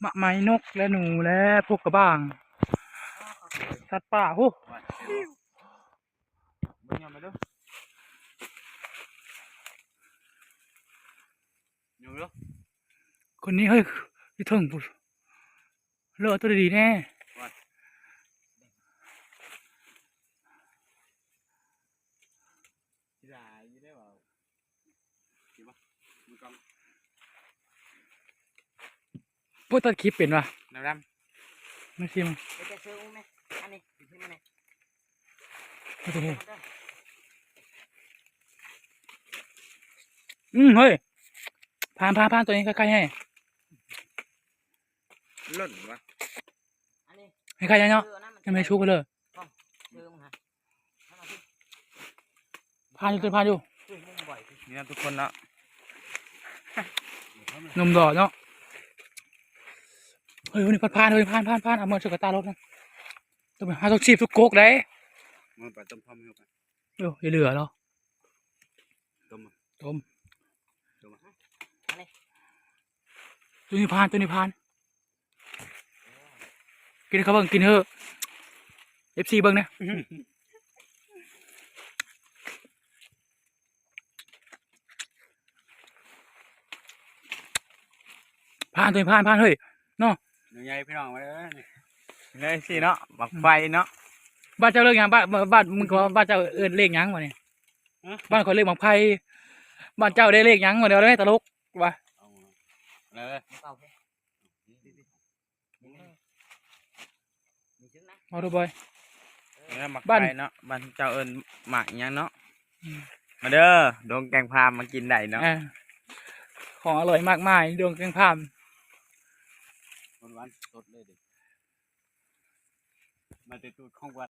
ໝາກໄມ້ນົກ ແລະ ໜູ ແລະ ພວກກະບາງ ສັດປ່າ. ໂອ້ ເບິ່ງຍາມໄປເດີ ຍາມເດີ ຄົນນີ້ເຮີ້ຍ ຢູ່ເທິງພຸ້ນ ເລີາະເອົາຕົວດີໆແດ່. ໂອ້ ຕັດຄລິບເປັນຫວາ ດຳໆ ມາຊິມ ເຮັດແຕ່ເຊີງແມ່ ອັນນີ້ ໂອ້ໂຫ ອືມ ເຮີ້ຍ ຜ່ານໆໆ ຕົວນີ້ໃກ້ໆ ໃຫ້ ຫຼົ່ນຫວາ ໃຫ້ໃກ້ເນາະ ເອີ ອັນນັ້ນມັນ ຍັງບໍ່ໄດ້ຊຸກເລີຍ ເອີ ເຊີງຫັ້ນ ຜ່ານຢູ່ ຜ່ານຢູ່ ນີ້ນະທຸກຄົນເນາະ ໜຸ່ມຫຼໍ່ເນາະ. ເຮີ້ຍ ນີ້ຜ່ານໆ ເຮີ້ຍ ຜ່ານໆໆ ເອົາມາໃສ່ກະຕ່າລົດນະ ຕ້ອງໄປຫາ ຕ້ອງສີບທຸກກົກໄດ໋ ມັນໄປຕົ້ມທຳໃຫ້ເຮົາໄປ ໂອ້ ຢ່າເຫຼືອເນາະ ຕົ້ມ ຕົ້ມ ຕົ້ມ ຕົວນີ້ຜ່ານ ຕົວນີ້ຜ່ານ ກິນໃຫ້ເຂົາເບິ່ງ ກິນເຮີ້ ເອັຟຊີເບິ່ງແດ່. ຜ່ານ ຕົວນີ້ຜ່ານ ຜ່ານ ເຮີ້ຍ ເນາະ ໜູໃຫຍ່ພີ່ນ້ອງເອີຍ ນີ້ ເລີຍຊີ້ເນາະ ໝາກໄຟເນາະ ບ້ານເຈົ້າເອີ້ນຫຍັງ ບ້ານ ບ້ານ ມຶງກໍວ່າບ້ານເຈົ້າເອີ້ນເລກຫຍັງວະນີ້ ຮະ ບ້ານຂ້ອຍເລກໝາກໄຟ ບ້ານເຈົ້າໄດ້ເລກຫຍັງວະ ດຽວເລີຍ ຕະຫຼົກວະ ເອົາເລີຍ ເອົາເລີຍ ເອົາດູບອຍ ເອີ ໝາກໄຟເນາະ ບ້ານເຈົ້າເອີ້ນໝາກຫຍັງເນາະ ອືມ ມາເດີ ດົງແກງພາມ ມາກິນໄດ້ເນາະ ເອີ ຂອງອະລ່ອຍມາກມາຍ ດົງແກງພາມ ຫວານໆ ສົດເລີຍເດ້ ມາແຕ່ຕູດຂອງວັ